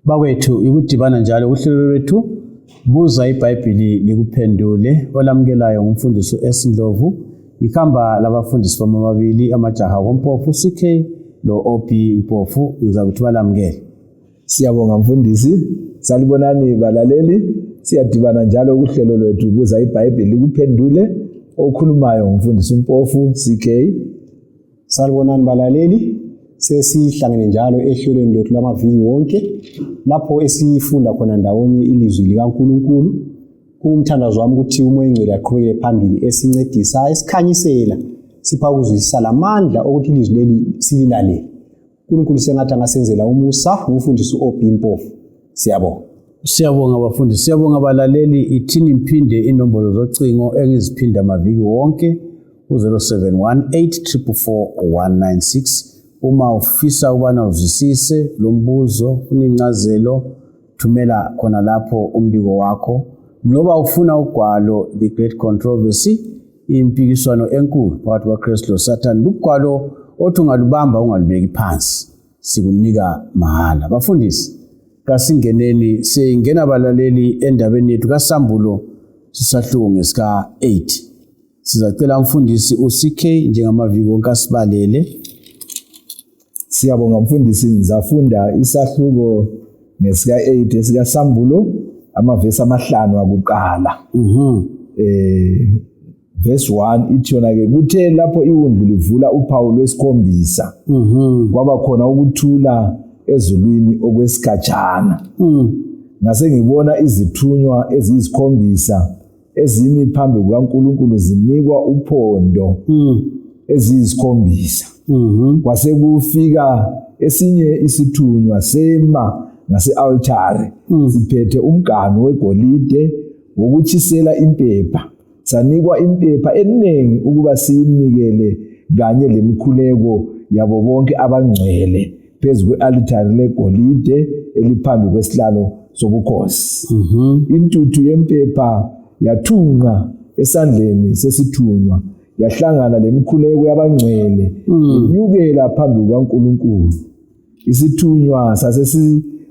Bakwethu ikudibana njalo kuhlelo lwethu buza iBhayibhili likuphendule. Olamukelayo ngumfundisi u-S Ndlovu. Ngihamba labafundisi bami ababili amajaha koMpofu CK lo OB Mpofu. Ngizakuthi balamukele. Siyabonga mfundisi. Salibonani balaleli. Siyadibana njalo kuhlelo lwethu buza iBhayibhili likuphendule. Okhulumayo ngumfundisi uMpofu CK. Salibonani balaleli, sesihlangene njalo ehlelweni lwethu lwamaviki wonke lapho esifunda khona ndawonye ilizwi likaNkulunkulu. Kungumthandazo wami ukuthi uMoya oNgcwele aqhubekele phambili esincedisa, esikhanyisela, sipha ukuzwisisa lamandla okuthi ilizwi leli sililalele. uNkulunkulu sengathi angasenzela umusa ngumfundisi uOB Mpofu. Siyabonga. Siyabonga bafundisi, siyabonga balaleli. Ithini ngiphinde inombolo zocingo engiziphinda maviki wonke u-071 uma ufisa ukubana uzwisise lo mbuzo, ufuna incazelo, thumela khona lapho umbiko wakho. Loba ufuna ugwalo The Great Controversy, impikiswano enkulu phakathi kwaKristu loSathane, lugwalo othi ungalubamba ungalubeki phansi, sikunika mahala. Bafundisi, kasingeneni, singena balaleli endabeni yethu kaSambulo sisahluko ngesika-8. Sizacela umfundisi uCK njengamaviki wonke asibalele. Siyabonga mfundisi, ngizafunda isahluko ngesika-8 esikaSambulo amavesi amahlanu akuqala. Verse 1 ithi yona ke, kuthe lapho iwundlu livula uphawu lwesikhombisa, kwaba khona ukuthula ezulwini okwesikhatshana. Ngase ngibona izithunywa eziyisikhombisa ezimi phambi kukaNkulunkulu zinikwa uphondo eziyisikhombisa. Kwase kufika esinye isithunywa sema ngase-altare, siphethe umganu wegolide wokutshisela impepha. Sanikwa impepha eningi ukuba siyinikele kanye lemikhuleko yabo bonke abangcwele phezu kwe-alithari legolide eliphambi kwesihlalo sobukhosi. Intuthu yempepha yathunqa esandleni sesithunywa, yahlangana lemikhuleko yabangcwele, inyukela phambi kukaNkulunkulu. Isithunywa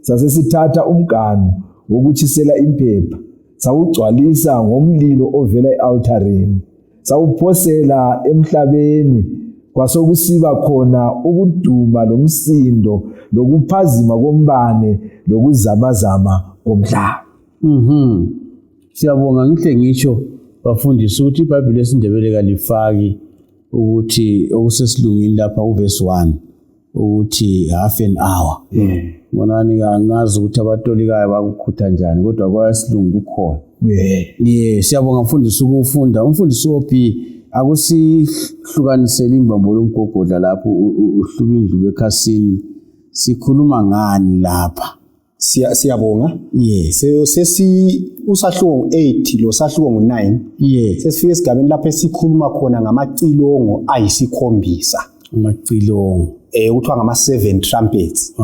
sasesithatha umganu wokutshisela impepha, sawugcwalisa ngomlilo ovela e-altareni, sawuphosela emhlabeni. Kwasokusiba khona ukuduma lomsindo lokuphazima kombane lokuzamazama komhlaba. Siyabonga. Ngihle ngitsho bafundisi ukuthi iBhayibheli lesiNdebele kalifaki ukuthi okusesilungwini lapha kuvesi 1 ukuthi half an hour. Bonani, angazi ukuthi abatolikayo bakukhutha njani, kodwa kwasilungu kukhona. Yeah, siyabonga mfundisi ukufunda. Umfundisi OB akusihlukanisele imbambo lomgogodla lapho uhluba indlubu ekhasini. Sikhuluma ngani lapha? Siyabonga. Sesi usahluko ngu-8 lo sahluko ngu-9. Sesifike esigabeni lapho esikhuluma khona ngamacilongo ayisikhombisa. Amacilongo. Kuthiwa ngama-7 trumpets.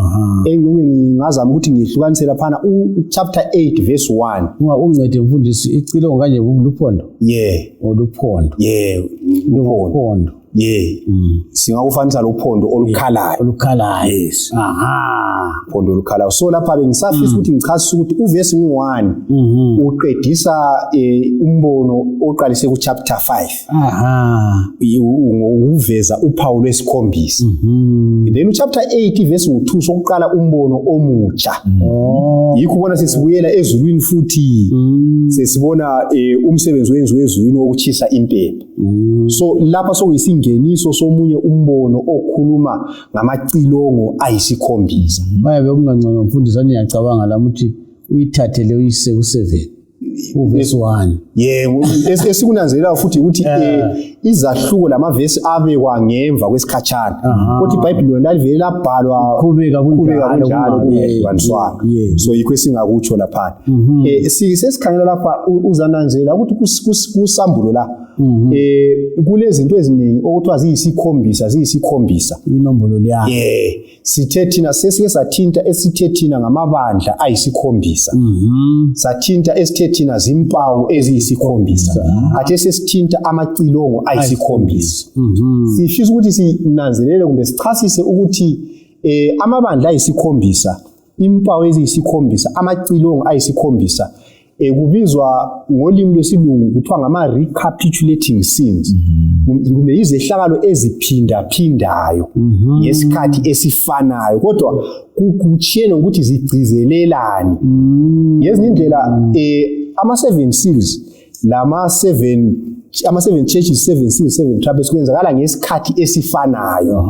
Engxenye ngingazama ukuthi ngihlukanise laphana u-chapter 8 verse 1. Unga uncede mfundisi, icilongo kanje luphondo? Yeah. Oluphondo. Yeah, luphondo. Luphondo. Yeah. Singakufanisa lophondo olukhalayo. Olukhalayo. Yes. Uphondo olukhalayo. So lapha bengisafisa ukuthi ngichasise ukuthi uvesi ngu-1 uqedisa umbono oqalise ku chapter 5. Ngokuveza uphawu lwesikhombisa. Then uchapter 8 verse ngu-2 sokuqala umbono omutsha. Yikho ubona sesibuyela ezulwini futhi sesibona umsebenzi wenziwe ezulwini wokuchisa impepha. So lapha sokuyisingeniso somunye umbono okhuluma ngamacilongo ayisikhombisa. Bayabe kungangcono mfundisi, ngiyacabanga lami ukuthi uyithathele uyise ku-7 uvesi 1. Yebo, esikunanzelelayo futhi ukuthi izahluko lamavesi abekwa ngemva kwesikhatshana. Kodwa iBhayibheli lona lalivele labhalwa Qhubeka kunjalo, kunjalo, kunjalo, kungehlukaniswanga. So yikho esingakutsho laphana. Sesikhangela lapha uzananzelela ukuthi kusambulo la kulezinto eziningi okuthiwa ziyisikhombisa, ziyisikhombisa. Inombolo leya. Sithe thina sesike sathinta esithe thina ngamabandla ayisikhombisa. Sathinta esithe thina zimpawu eziyisikhombisa. Athe sesithinta amacilongo ayisikhombisa. Sifisa ukuthi sinanzelele kumbe sichasise ukuthi amabandla ayisikhombisa Impawu eziyisikhombisa, amacilongo ayisikhombisa, kubizwa ngolimi lwesilungu kuthiwa ngama-recapitulating scenes, kumbe izehlakalo eziphindaphindayo ngesikhathi esifanayo, kodwa kutshiyene ngokuthi zigcizelelani. Ngezinye indlela ama-seven seals lama-seven ama-seven churches, seven seals, seven trumpets kwenzakala ngesikhathi esifanayo,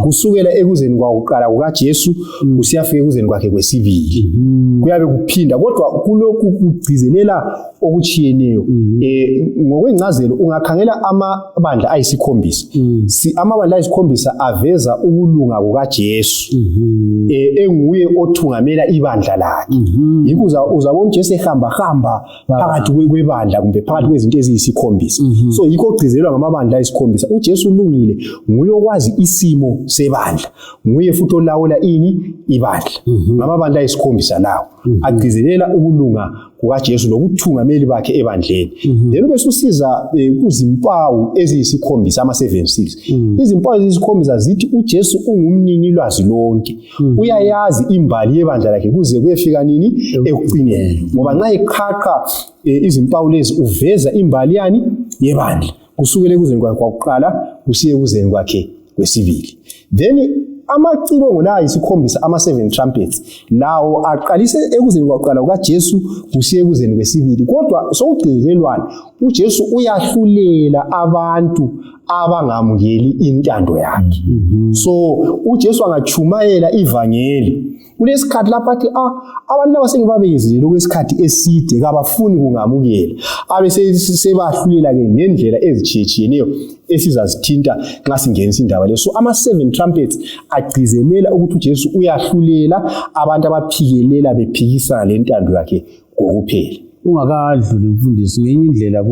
kusukela ekuzeni kwakuqala kukaJesu kusiyafika ekuzeni kwakhe kwesibili. Kuyabe kuphinda, kodwa kulokhu kugcizelela okutshiyeneyo. Ngokwencazelo ungakhangela amabandla ayisikhombisa, amabandla ayisikhombisa aveza ukulunga kukaJesu, enguye othungamela ibandla lakhe. Yikho uzabona uJesu ehamba hamba phakathi kwebandla kumbe phakathi kwezinto eziyisikhombisa. So yikho okugcizelelwa ngamabandla ayisikhombisa. UJesu ulungile, nguye okwazi isimo sebandla, nguye futhi olawula ini ibandla. Ngamabandla ayisikhombisa lawo agcizelela ukulunga kukaJesu lobuthungameli bakhe ebandleni. Then ube susiza kuzimpawu eziyisikhombisa, ama-seven seals. Izimpawu eziyisikhombisa zithi uJesu ungumnini lwazi lonke, uyayazi imbali yebandla lakhe kuze kuyefika nini ekucineni, ngoba nxa eqhaqha izimpawu lezi uveza imbali yani yebandla kusukela ekuzeni kwakhe kwakuqala kusiye ekuzeni kwakhe kwesibili. Then amacilongo la ayisikhombisa, ama-seven trumpets lawo, aqalise ekuzeni kwakuqala kukaJesu kusiye ekuzeni kwesibili, kodwa sokugcizelelwana uJesu uyahlulela abantu abangamukeli intando yakhe. So uJesu angatshumayela ivangeli, kulesikhathi lapho athi, abantu laba sengibabekezelele okwesikhathi eside, kabafuni kungamukela," abe sebahlulela-ke ngendlela ezitshiyetshiyeneyo esizazithinta nxa singenisa indaba le. So ama-seven trumpets agcizelela ukuthi uJesu uyahlulela abantu abaphikelela bephikisana lentando yakhe kokuphela. Ungakadluli mfundisi, ngenye indlela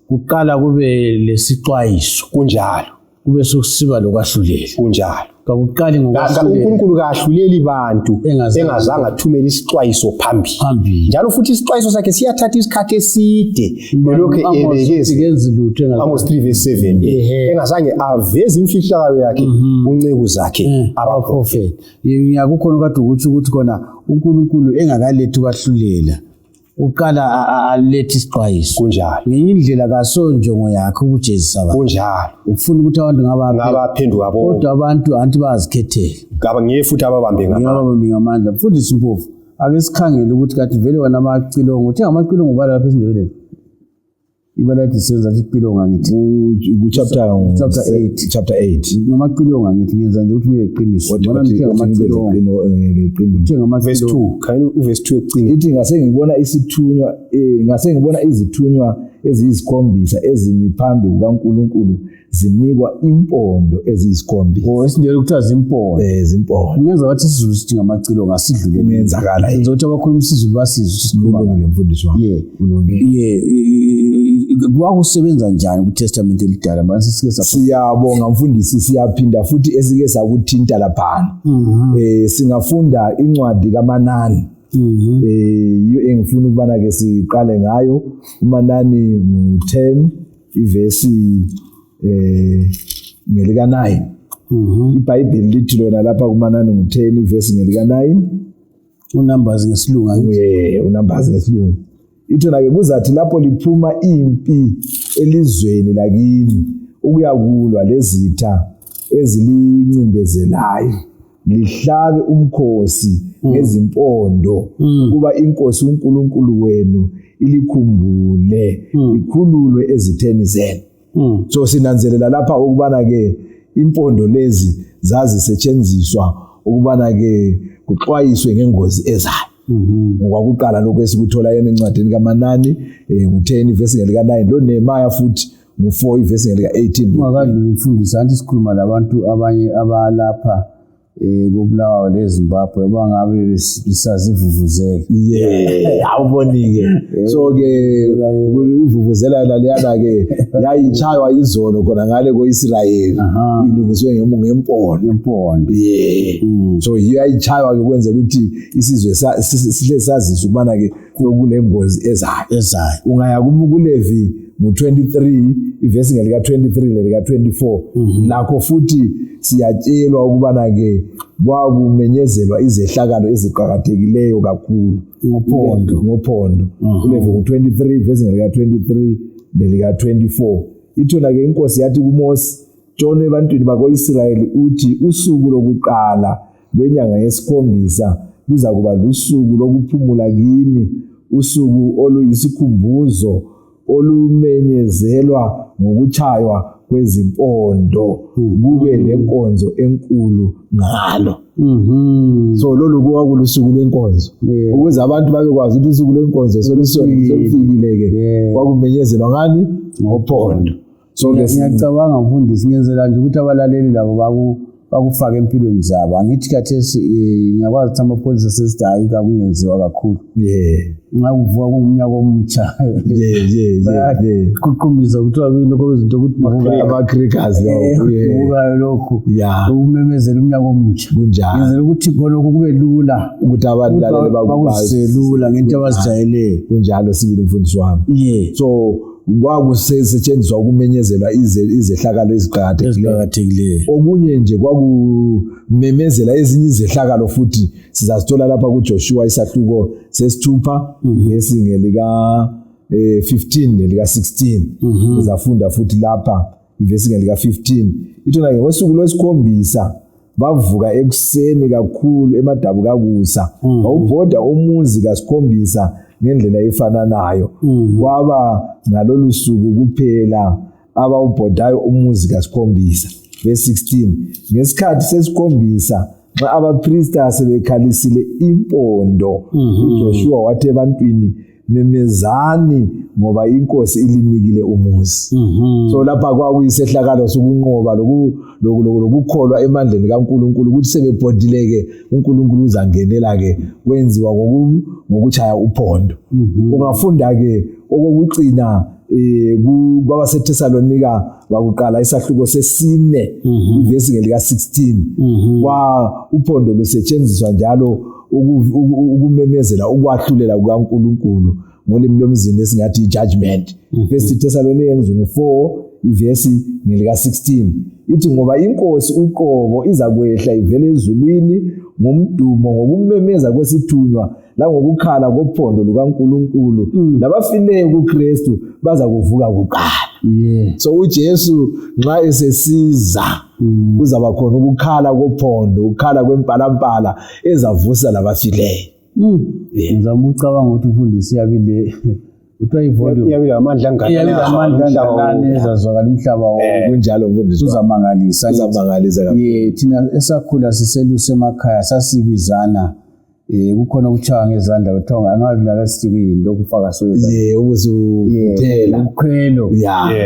kuqala kube lesixwayiso. Kunjalo. Kube sokusiba lokwahlulela. Kunjalo. Kakuqali ngokwahlulela. UNkulunkulu kahluleli bantu Engazange- engazange athumele isixwayiso phambili. Phambili. Njalo futhi isixwayiso sakhe siyathatha isikhathi eside elokhu ebekeze. Kenzi lutho engazange- Amos 3 verse 7. Engazange aveze imfihlakalo yakhe kunceku zakhe abaprofeti. Ngiyakukhona kade ukuthi khona uNkulunkulu engakalethi ukwahlulela uqala alethe isixwayiso. Kunjalo. Ngenye indlela kasonjongo yakhe ukujezisa abantu. Kunjalo. Ufuna ukuthi abantu ngabaphenduka bonke, kodwa abantu anti bayazikhethela. Ngaba ngiye futhi ababambe ngamandla. Ngababambe ngamandla. Mfundisi Mpofu, ake sikhangele ukuthi kade vele wona amacilongo, uthe ngamacilongo ubala lapha esiNdebeleni, ibala lithi senza lithi icilongo angithi? Ku-chapter Chapter 8. Chapter 8. Ngamacilongo angithi? Ngenza nje ukuthi kube liqiniso. Bona nithe ngamacilongo. Leqiniso. Uthe Verse ngamacilongo. 2, khangela uverse 2 ekucineni. Ithi ngase ngibona izithunywa eziyisikhombisa ezimi phambi kukaNkulunkulu zinikwa impondo eziyisikhombisa. Oh, esiNdebele kuthiwa zimpondo. Zimpondo. Kungenza wathi isiZulu sithi ngamacilongo, asidlule. Kungenzakala. Enza ukuthi abakhuluma isiZulu basizwe ukuthi sikhuluma Kulungile mfundisi wami. Kulungile. Ye, kwakusebenza njani kuTestament elidala manje sisike sa Siyabonga mfundisi, siyaphinda futhi esike sakuthinta laphana. Singafunda incwadi kaManani. Yiyo engifuna ukubana ke siqale ngayo. UManani ngu-10 ivesi ngelika 9. iBhayibheli lithi lona lapha kuManani ngu-10 ivesi ngelika 9. Unumbers ngesilungu angithi? Ye, unumbers ngesilungu. Ithona ke, kuzathi lapho liphuma impi elizweni lakini ukuyakulwa lezitha ezilincindezelayo, lihlabe umkhosi ngezimpondo kuba inkosi uNkulunkulu wenu ilikhumbule, ikhululwe ezitheni zenu. So sinanzelela lapha ukubana ke impondo lezi zazisetshenziswa ukubana ke kuxwayiswe ngengozi ezayo. Ngokwakuqala lokhu esikuthola yena encwadini kaManani ngu-10 ivesi ngelika-9, lo Nehemiah futhi ngu-4 ivesi ngelika-18. Ungakadluli mfundisi, anti sikhuluma labantu abanye abalapha koBulawayo leZimbabwe abangabe besazivuvuzela. Yeah, awuboni-ke. So ke ivuvuzela laliyana ke yayitshaywa izolo khona ngale ko-Israyeli, ilungiswe ngempondo. Ngempondo. Yeah. So yiyo yayitshaywa ke ukwenzela ukuthi isizwe sihle sazise ukubana ke kulengozi ezayo. Ezayo. Ungaya kuLevi ngu-23, ivesi ngelika-23 lelika-24. Lakho futhi siyatshelwa ukubana-ke kwakumenyezelwa izehlakalo eziqakathekileyo kakhulu Ngophondo. Ngophondo. Ulevi ngu-23, ivesi ngelika-23 lelika-24. Ithona-ke inkosi yathi kuMosi, tshono ebantwini bako-Israyeli uthi usuku lokuqala lwenyanga yesikhombisa luzakuba lusuku lokuphumula kini, usuku oluyisikhumbuzo olumenyezelwa ngokuchaywa kwezimpondo, kube lenkonzo enkulu ngalo. So lolu kwakulusuku lwenkonzo, ukuze abantu babekwazi ukuthi usuku lwenkonzo solufikile-ke. Kwakumenyezelwa ngani? Ngophondo. So ke Ngiyacabanga, mfundisi, ngenzela nje ukuthi abalaleli labo bakufake empilweni zabo. Angithi khathesi ngiyakwazi ukuthi amapholisa sesithi hayi, kakungenziwa kakhulu nxa kuvuka kungumnyaka omutsha, bayaququmisa, kuthiwa kuyini lokho izinto ukuthi Ama-crackers lawo, yeah. Bukayo lokhu ukumemezela umnyaka omutsha. Kunjalo. Ngenzela ukuthi khonokho kube lula ukuthi abalaleli bakuzwe lula ngento abazijayeleyo. Kunjalo sibili, mfundisi wami. So kwakusetshenziswa ukumenyezelwa izehlakalo eziqakathekileyo. Eziqakathekileyo. Okunye nje kwakumemezela ezinye izehlakalo futhi sizazithola lapha kuJoshua isahluko sesithupha, vesi ngelika 15 nelika 16. Sizafunda futhi lapha ivesi ngelika 15. Ithona ke, ngosuku lwesikhombisa bavuka ekuseni kakhulu emadabukakusa, wawubhoda umuzi kasikhombisa ngendlela efananayo. Kwaba ngalolu suku kuphela abawubhodayo umuzi kasikhombisa. Verse 16, ngesikhathi sesikhombisa nxa abaprista sebekhalisile impondo, uJoshua wathi ebantwini, memezani, ngoba inkosi ilinikile umuzi. So lapha kwakuyisehlakalo sokunqoba lokukholwa emandleni kaNkulunkulu, ukuthi sebebhodile-ke uNkulunkulu uzangenela-ke. Kwenziwa ngokuchaya uphondo. Ungafunda-ke okokucina kwabaseThesalonika bakuqala isahluko sesine, ivesi ngelika 16, kwa uphondo lusetshenziswa njalo ukumemezela ukwahlulela kukaNkulunkulu, ngolimi lomzini esingathi i-judgment. First Thessalonians ngu-4, ivesi ngelika 16, ithi, ngoba inkosi uqobo izakwehla ivele ezulwini ngomdumo, ngokumemeza kwesithunywa langokukhala kophondo lukaNkulunkulu, labafileyo kuKristu baza kuvuka kuqala. So uJesu nxa esesiza kuzaba khona ukukhala kophondo, ukukhala kwempalampala ezavusa labafileyo. Ngizama ukucabanga ukuthi umfundisi iyabile kuthiwa i-volume Iyabile amandla iyabile amandla angakanani ezazwakala umhlaba wonke. Kunjalo, mfundisi wami. Kuzamangalisa. Kuzamangalisa kakhulu. Ye, thina esakhula siseluse emakhaya sasibizana, kukhona okuthiwa ngezandla, kuthiwa angazi lala sithi kuyini lokhu ufaka so Ye, ubusuthela. Ukhwelo.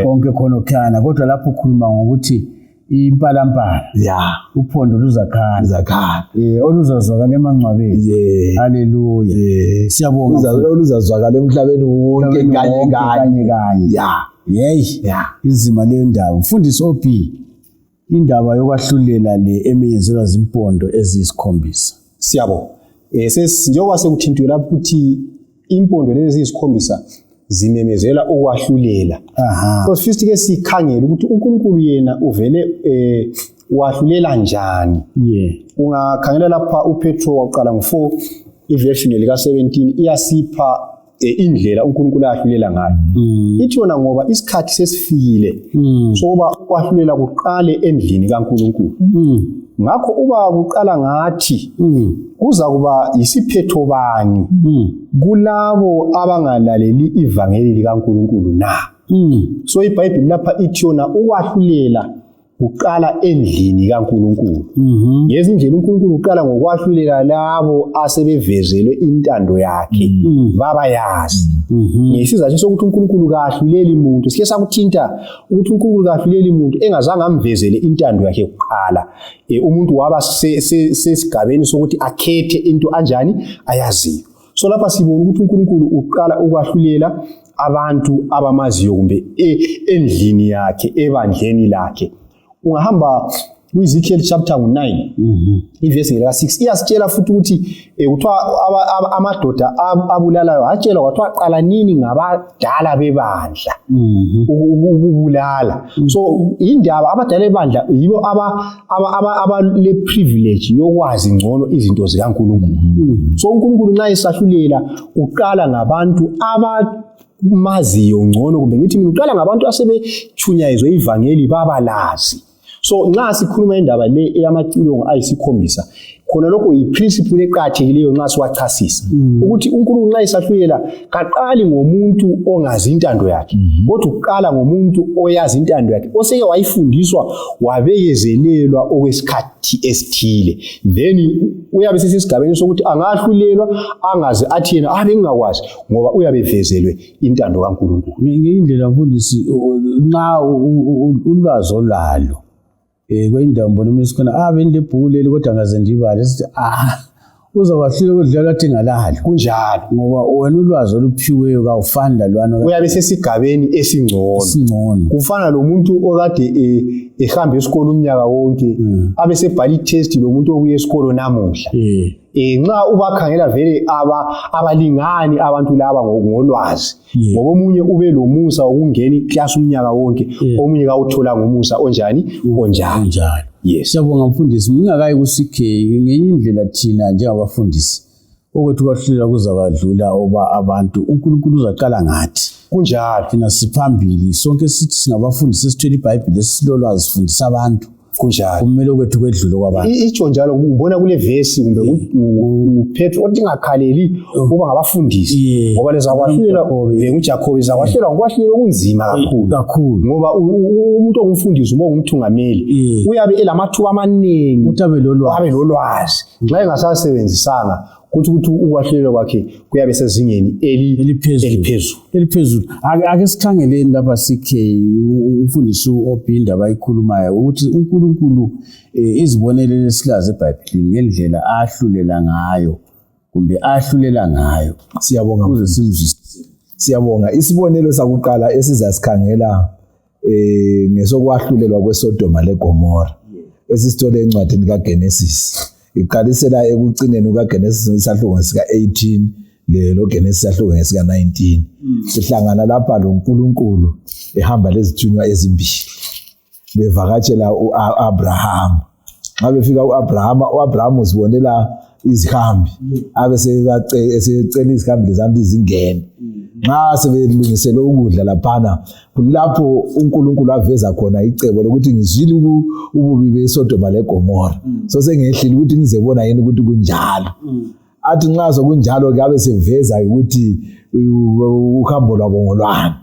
Konke khona okukhana, kodwa lapho ukhuluma ngokuthi impalampala, uphondo luzakhala. Izakhala. Oluzazwakala emangcwabeni. Haleluya. Siyabonga. Oluzazwakala emhlabeni wonke. Emhlabeni kanye wonke, kanye. Kanye kanye. Yeyi, inzima leyo ndaba, mfundisi OB, indaba yokwahlulela le emenyezelwa zimpondo eziyisikhombisa. Siyabonga. Njengoba sekuthintiwe lapho ukuthi impondo lezi eziyisikhombisa zimemezela ukwahlulela, so sifisa ke sikhangele ukuthi uNkulunkulu yena uvele wahlulela njani. Ungakhangela lapha uPetro waqala ngo-4, iversion lika 17 iyasipha indlela uNkulunkulu ayahlulela ngayo. Ithi yona, ngoba isikhathi sesifikile sokuba ukwahlulela kuqale endlini kaNkulunkulu, ngakho uba kuqala ngathi, kuza kuba yisiphetho bani kulabo abangalaleli ivangeli likaNkulunkulu na? So iBhayibhili lapha ithi yona ukwahlulela kuqala endlini kaNkulunkulu. Ngezindlela uNkulunkulu uqala ngokwahlulela labo asebevezelwe intando yakhe, babayazi, ngesizathu sokuthi uNkulunkulu kahluleli muntu. Sike sakuthinta ukuthi uNkulunkulu kahluleli muntu engazange amvezele intando yakhe kuqala. Umuntu waba sesigabeni sokuthi akhethe into anjani ayaziyo. So lapha sibona ukuthi uNkulunkulu uqala ukwahlulela abantu abamaziyo kumbe endlini yakhe, ebandleni lakhe. Ungahamba Ku-Ezekiel chapter 9 ivesi ngelika-6 iyasitshela futhi ukuthi kuthiwa amadoda abulalayo atshelwa kwathiwa qalanini ngabadala bebandla ukubulala. So indaba abadala bebandla yibo abale privilege yokwazi ngcono izinto zikaNkulunkulu. So uNkulunkulu nxa esahlulela uqala ngabantu abamaziyo ngcono, kumbe ngithi mina uqala ngabantu asebechunyayezwe ivangeli babalazi. So nxa sikhuluma indaba le eyamacilongo ayisikhombisa, khona lokho yi-principle eqakathekileyo nxa siwachasisa ukuthi uNkulunkulu nxa esahlulela kaqali ngomuntu ongazi intando yakhe, kodwa uqala ngomuntu oyazi intando yakhe, oseke wayifundiswa wabekezelelwa okwesikhathi esithile. Then uyabe sesesigabeni sokuthi angahlulelwa angaze athi yena bengingakwazi, ngoba uyabe evezelwe intando kaNkulunkulu. Ngendlela mfundisi, nxa ulwazi olalo kwenye indawo mbona omunye sikhona benilebhuku leli kodwa ngaze ndibale, sithi uzakwahlulela ukudlula athi ngalalo. Kunjalo, ngoba wena ulwazi oluphiweyo kawufani lalwana uyabe sesigabeni esingcono. Esingcono. Kufana lomuntu okade ehamba esikolo umnyaka wonke, abe sebhala i-test lomuntu obuye esikolo namuhla. Nxa ubakhangela vele abalingani abantu laba ngolwazi, ngoba omunye ube lomusa wokungena iklasi umnyaka wonke, omunye kawutholanga umusa onjani onjalo. Onjalo. Yes. Siyabonga mfundisi. Ngingakayi ku-CK, ngenye indlela thina njengabafundisi okwethu kwahlulela kuzabadlula oba abantu, uNkulunkulu uzaqala ngathi. Kunjalo. Thina siphambili sonke, sithi singabafundisi esithwele iBhayibhili, esilolwazi, sifundisa abantu. Kunjalo. Kumele okwethu kwedlule kwabantu. Itsho njalo, ngibona kule vesi kumbe nguPetro othi ngakhaleli ukuba ngabafundisi, ngoba lezakwahlulelwa nguJakobe, lizakwahlulelwa ngokwahlulela okunzima kakhulu. Kakhulu. Ngoba umuntu ongumfundisi uma ungumthungameli uyabe elamathuba amaningi ukuthi abe lolwazi. Abe lolwazi. Nxa engasasebenzisanga, kuthi ukuthi ukwahlulelwa kwakhe kuyabe sezingeni eliphezulu. Eliphezulu. Eliphezulu. Ake sikhangeleni lapha CK, umfundisi uObi, indaba ayikhulumayo ukuthi uNkulunkulu izibonelo esilazi eBhayibhelini ngendlela ahlulela ngayo kumbe ahlulela ngayo. Siyabonga. Ukuze simzwisise. Siyabonga. Isibonelo sakuqala esizasikhangela ngesokwahlulelwa kweSodoma leGomora, esisithole encwadini kaGenesis. Iqalisela ekucineni kukaGenesis isahluko sika-18 lo Genesis isahluko ngesika-19. Sihlangana lapha loNkulunkulu ehamba lezithunywa ezimbili bevakatshela u-Abraham. Nxa befika u-Abraham, u-Abraham uzibonela izihambi, abe esecela izihambi lezana ukuthi zingene. Nxa sebelungisele ukudla laphana, kulapho uNkulunkulu aveza khona icebo lokuthi ngizwile ububi beSodoma leGomora, so sengehlile ukuthi ngizebona yini ukuthi kunjalo. Athi nxa sokunjalo-ke abe seveza ukuthi uhambo lwabo ngolwani.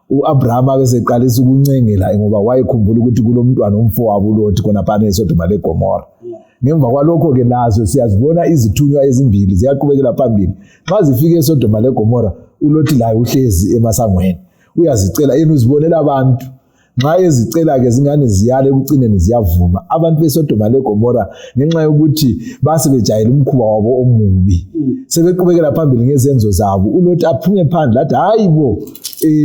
U-Abraham abe seqalisa ukuncengela, ngoba wayekhumbula ukuthi kulomntwana umfowabo uLothi khonaphana eSodoma leGomora. Ngemva kwalokho-ke lazo siyazibona izithunywa ezimbili ziyaqhubekela phambili. Nxa zifika eSodoma leGomora, uLothi laye uhlezi emasangweni, uyazicela, yena uzibonela abantu. Nxa ezicela-ke zingane ziyala, ekucineni ziyavuma. Abantu beSodoma leGomora, ngenxa yokuthi base bejayele umkhuba wabo omubi, sebeqhubekela phambili ngezenzo zabo. ULothi aphume phandle athi, hayi bo,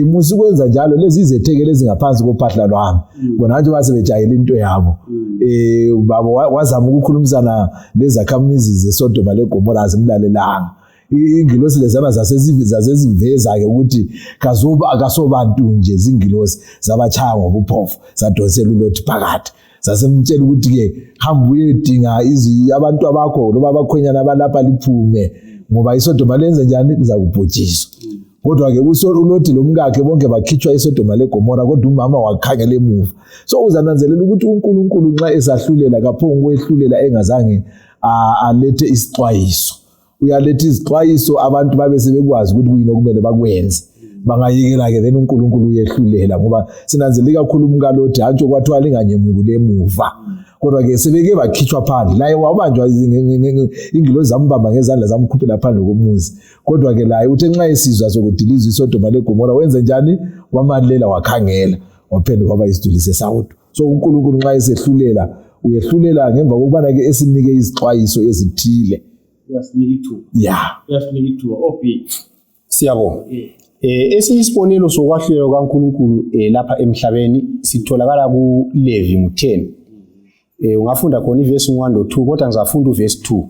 musa ukwenza njalo, lezi izethekeli ezingaphansi kophahla lwami. Bona nje base bejayele into yabo. Babo wazama ukukhulumisana lezakhamizi zeSodoma leGomora, azimlalelanga. Ingilosi lezana zaseziveza-ke ukuthi kasobantu nje, zingilosi, zabatshaya ngobuphofu, zadonsela uLothi phakathi, zasemtshela ukuthi-ke hamba uyedinga abantu abakho loba abakhwenyana abalapha, liphume, ngoba iSodoma lenze njani, lizakubhujiswa. Kodwa-ke uLothi lomkakhe bonke bakhitshwa iSodoma leGomora, kodwa umama wakhangela emuva. So uzananzelela ukuthi uNkulunkulu nxa esahlulela kaphongo ukwehlulela engazange alethe isixwayiso. Uyaletha izixwayiso, abantu babe sebekwazi ukuthi kuyini okumele bakwenze. Bangayekela-ke, then uNkulunkulu uyehlulela, ngoba sinanzele kakhulu umkaLothi hantsho kwathiwa linganyemukuli emuva, kodwa-ke sebeke bakhitshwa phandle. Laye wabanjwa, ingilosi zambamba ngezandla, zamkhuphela phandle komuzi. Kodwa-ke laye uthe nxa esizwa sokudilizwa iSodoma leGomora, wenze njani? Wamalela, wakhangela, waphenduka waba isiduli sesawudo. So uNkulunkulu nxa esehlulela, uyehlulela ngemva kokubana-ke esinike izixwayiso ezithile. Uyasinika ithuba. Ya. Uyasinika ithuba, Obi. Siyabonga. Esinye isibonelo sokwahlulelwa kaNkulunkulu lapha emhlabeni sitholakala kuLevi ngu-10. Ungafunda khona ivesi 1 lo 2, kodwa ngizafunda uvesi 2.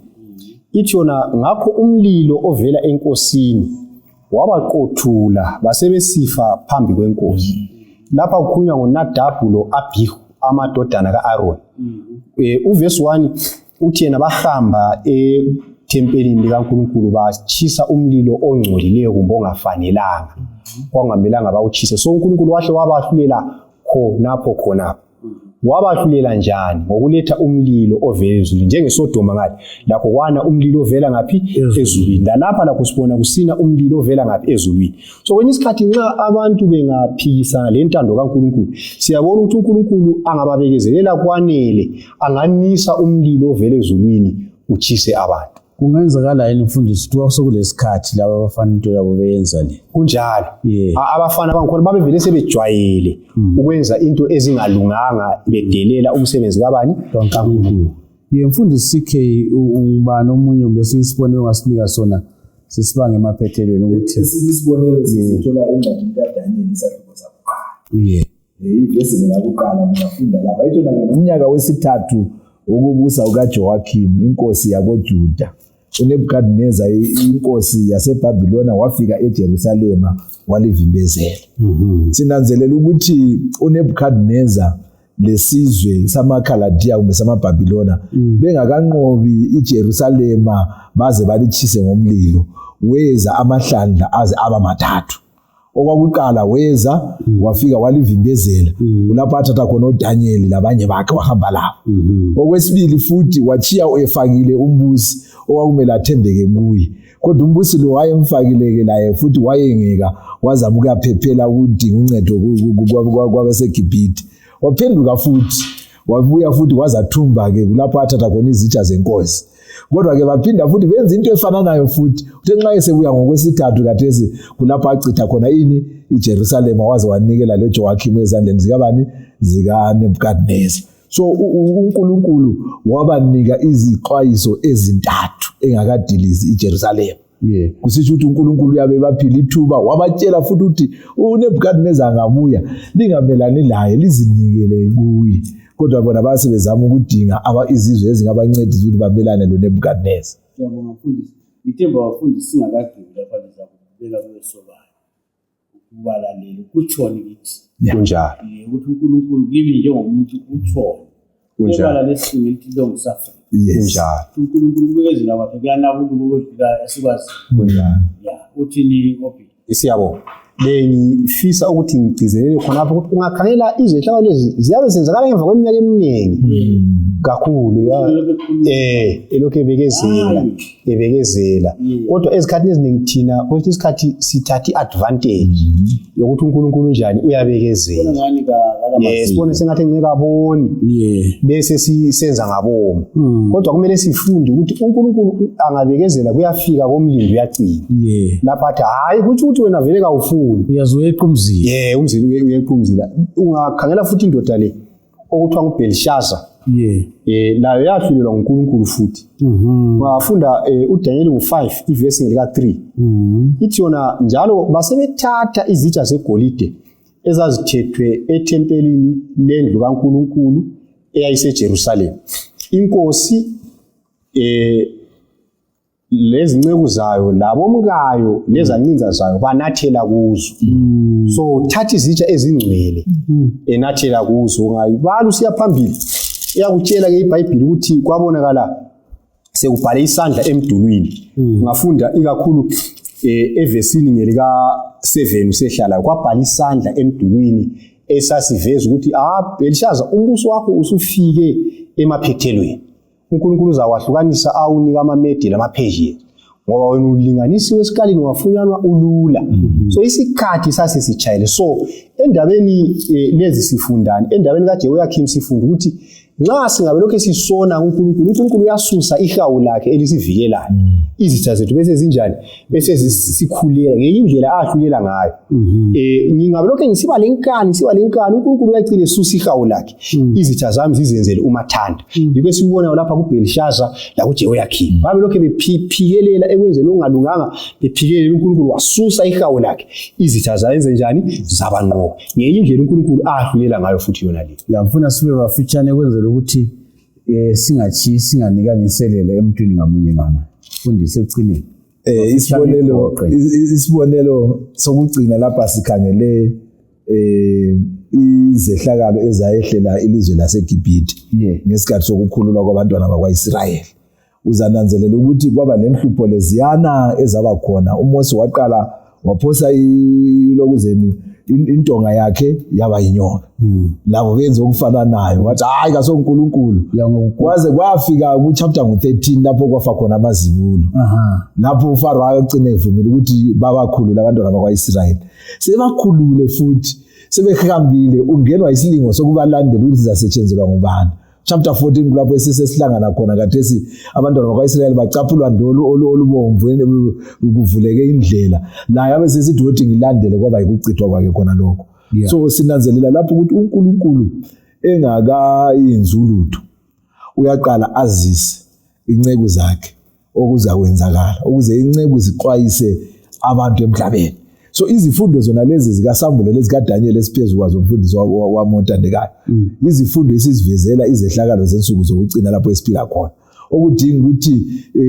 Ithi yona, ngakho umlilo ovela enkosini wabaqothula basebesifa phambi kwenkosi. Lapha kukhulunywa ngoNadabu lo-Abihu, amadodana ka-Aroni. Uvesi 1 uthi yena bahamba ethempelini likaNkulunkulu batshisa umlilo ongcolileyo kumbe ongafanelanga, kwangamelanga bawutshise. So uNkulunkulu wahle wabahlulela khonapho khonapho. Wabahlulela njani? Ngokuletha umlilo ovela ezulwini, njengeSodoma ngale lakho kwana umlilo ovela ngaphi? Ezulwini. Lalapha lakho sibona kusina umlilo ovela ngaphi? Ezulwini. So kwenye isikhathi nxa abantu bengaphikisana lentando kaNkulunkulu, siyabona ukuthi uNkulunkulu angababekezelela kwanele, anganisa umlilo ovela ezulwini utshise abantu. Kungenzakala yini mfundisi ukuthi kwasokulesikhathi laba abafana into yabo beyenza le? Kunjalo. Abafana bangikhona babevele sebejwayele ukwenza into ezingalunganga, bedelela umsebenzi kabani? KaNkulunkulu. Ye mfundisi CK, ungubani omunye kumbe esinye isibonelo ongasinika sona sesibanga emaphethelweni ukuthi esinye isibonelo sisithola encwadini kaDaniyeli isahluko sakuqala. Ivesi ngelakuqala ngingafunda lapha. Ithi yona ngomnyaka wesithathu wokubusa kukaJowakhim inkosi yakoJuda, uNebukadineza inkosi yaseBhabhilona wafika eJerusalema walivimbezela. Sinanzelela ukuthi uNebukadineza lesizwe samaKhaladiya kumbe samaBhabhilona bengakanqobi iJerusalema baze balitshise ngomlilo, weza amahlandla aze aba mathathu. Okwakuqala weza wafika walivimbezela, kulapho athatha khona uDanyeli labanye bakhe wahamba labo. Okwesibili futhi watshiya efakile umbusi okwakumele athembeke kuye, kodwa umbusi lo wayemfakile-ke laye futhi wayengeka, wazama ukuyaphephela ukudinga uncedo kwabaseGibhithe. Waphenduka futhi wabuya futhi wazathumba-ke, kulapho athatha khona izitsha zenkosi. Kodwa-ke baphinda futhi benza into efananayo futhi, uthe nxa esebuya ngokwesithathu khathesi kulapho achitha khona ini iJerusalema, waze wanikela leJowakhim ezandleni zikabani? ZikaNebukadineza. So uNkulunkulu wabanika izixwayiso ezintathu engakadilizi iJerusalema. Kusitsho ukuthi uNkulunkulu uyabe ebaphile ithuba, wabatshela futhi ukuthi uNebukadineza angabuya lingamelani laye, lizinikele kuye. Kodwa bona base bezama ukudinga izizwe ezingabancedisa ukuthi bamelane loNebukadineza. Siyabonga mfundisi. Ngithemba bafundisi singakagqibi lapha lizakubeka kube sobala ukubalaleli kutshoni kithi. Kunjalo. Ukuthi uNkulunkulu kimi njengomuntu utshoni. Kunjalo. Ebala lesilungu elithi long suffering. Kunjalo. uNkulunkulu ukubekezela kwakhe kuyanabuluka ukwedlula esikwazi. Kunjalo. Uthini Obi? Siyabonga. Bengifisa ukuthi ngigcizelele khonapho ukuthi ungakhangela izehlakalo lezi ziyabe zenzakala ngemva kweminyaka eminingi kakhulu, elokhu ebekezela. Kodwa ezikhathini eziningi thina kwesinye isikhathi sithatha i-advantage yokuthi uNkulunkulu njani uyabekezela. Sibone sengathi encekaboni bese sisenza ngabomu. Kodwa kumele sifunde ukuthi uNkulunkulu angabekezela kuyafika komlindi uyacina. Lapha athi hayi kutsho ukuthi wena vele kawufuni. Uyaze uyeqa umzila. Umzila uyeqa umzila. Ungakhangela futhi indoda le okuthiwa nguBelshazzar. Layo yahlulelwa nguNkulunkulu futhi. Ungafunda uDaniel 5 ivesi ngelika 3. Ithi yona njalo basebethatha izitsha zegolide ezazithethwe ethempelini lendlu kaNkulunkulu eyayiseJerusalema. Inkosi lezinceku zayo labomkayo lezancinza zayo banathela kuzo. So thatha izitsha ezingcwele enathela kuzo, ungayibala usiya phambili iyakutshela ke iBhayibhili ukuthi kwabonakala sekubhale isandla emdulwini. Ungafunda ikakhulu evesini ngelika 7 usehlala, kwabhala isandla emdulwini esasiveza ukuthi Belshazzar, umbuso wakho usufike emaphethelweni. uNkulunkulu uzakwahlukanisa awunika amaMede lamaPersia, ngoba wena ulinganisiwe esikalini wafunyanwa ulula. So isikhathi sasesitshayile. So endabeni lezi sifundani, endabeni kaJehoiakim sifunda ukuthi nxa singabe lokhu esisona kuNkulunkulu, uNkulunkulu uyasusa ihawu lakhe elisivikelayo. Izitha zethu bese zinjani? Bese sikhulela ngenye indlela ahlulela ngayo. Ngingabe lokhu ngisiba lenkani, uNkulunkulu uyagcina esusa ihawu lakhe. Izitha zami zizenzele umathanda. Yikho esikubonayo lapha kuBelshazzar lakuJehoiakim. Babe lokhu bephikelela ekwenzeni okungalunganga, bephikelela, uNkulunkulu wasusa ihawu lakhe. Izitha zayenze njani? Zabanqoba. Ngenye indlela uNkulunkulu ahlulela ngayo futhi yona le. Ngiyafuna sibe bafitshane kwenzela ukuthi Singatshiyi singanikanga inselelo emntwini ngamunye ngamunye. Fundise ekucineni. Isibonelo sokugcina lapha sikhangele izehlakalo ezayehlela ilizwe laseGibhithe ngesikhathi sokukhululwa kwabantwana bakwaIsrayeli. Uzananzelela ukuthi kwaba lenhlupho leziyana ezaba khona. UMose waqala waphosa ilokuzeni intonga yakhe yaba yinyoka. Labo benza okufananayo, wathi hayi kasoNkulunkulu. Kwaze kwafika ku-chapter ngu-13 lapho kwafa khona amazibulo. Lapho uFaro agcine evumile ukuthi babakhulule abantwana bakwa-Israyeli. Sebakhulule futhi sebehambile, ungenwa isilingo sokubalandela ukuthi sizasetshenzelwa ngubani. Chapter 14 kulapho esisesihlangana khona khathesi abantwana bakwa-Israyeli bacaphulwa ndolu olubomvu kuvuleke indlela. Laye abe sesithi wothi ngilandele, kwaba yikuchithwa kwakhe khona lokho. So sinanzelela lapho ukuthi uNkulunkulu engakayenzi ulutho uyaqala azise inceku zakhe okuzakwenzakala ukuze inceku zixwayise abantu emhlabeni. So izifundo zona lezi zikaSambulo lezi kaDaniel esiphezu kwazo, mfundisi wami othandekayo, izifundo esizivezela izehlakalo zensuku zokucina lapho esiphila khona, okudinga ukuthi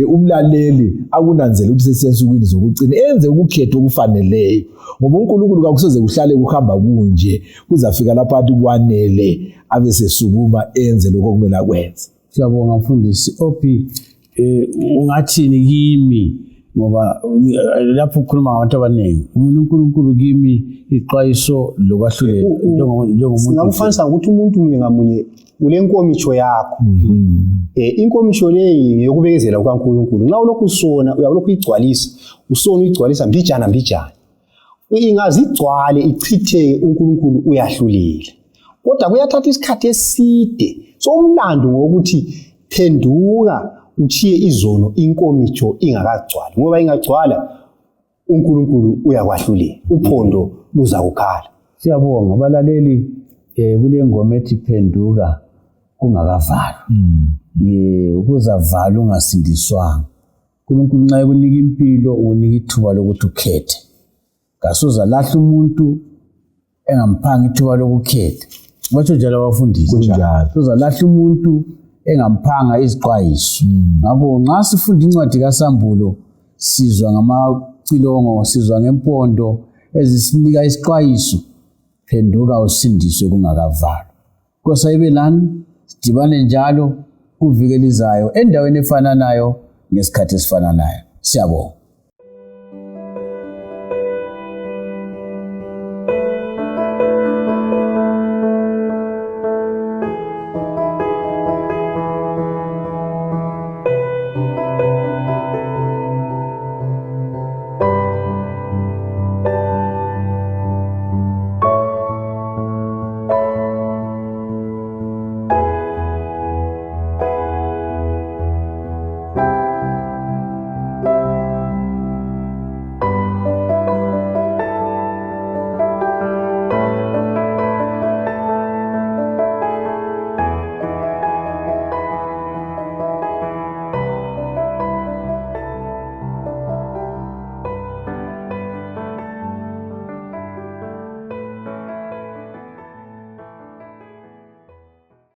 umlaleli akunanzele ukuthi sesisensukwini zokucina, enze ukukhetha okufaneleyo, ngoba uNkulunkulu kakusoze kuhlale kuhamba kunje, kuzafika lapho athi kwanele, abe sesukuma enze lokho okumele akwenze. Siyabonga mfundisi. Ophi, ungathini kimi, ngoba lapho ukhuluma ngabantu abaningi, umuntu uNkulunkulu kimi ixwayiso lokwahlulela njengomuntu. Singakufanisa ukuthi umuntu munye ngamunye ulenkomitsho yakho. Inkomitsho leyi ngeyokubekezela kukaNkulunkulu. Nxa ulokhu usona uyabe ulokhu uyigcwalisa, usona uyigcwalisa mbijana mbijana. Ingaze igcwale ichitheke, uNkulunkulu uyahlulela. Kodwa kuyathatha isikhathi eside. So umlando ngokuthi phenduka utshiye izono inkomitsho ingakagcwali, ngoba ingagcwala uNkulunkulu uyakwahlulela, uphondo luzakukhala. Siyabonga balaleli. Kule ngoma ethi phenduka kungakavalwa. Kuzavalwa ungasindiswanga. uNkulunkulu nxa ekunika impilo ukunika ithuba lokuthi ukhethe. Kasuza lahla umuntu engamphanga ithuba lokukhetha. Batsho njalo abafundisi. Uzalahla umuntu engamphanga izixwayiso. Ngakho nxa sifunda incwadi kaSambulo sizwa ngamacilongo, sizwa ngempondo ezisinika isixwayiso, phenduka usindiswe kungakavalwa. Nkosi ayibe lani, sidibane njalo kuviki elizayo endaweni efananayo ngesikhathi esifananayo. Siyabonga.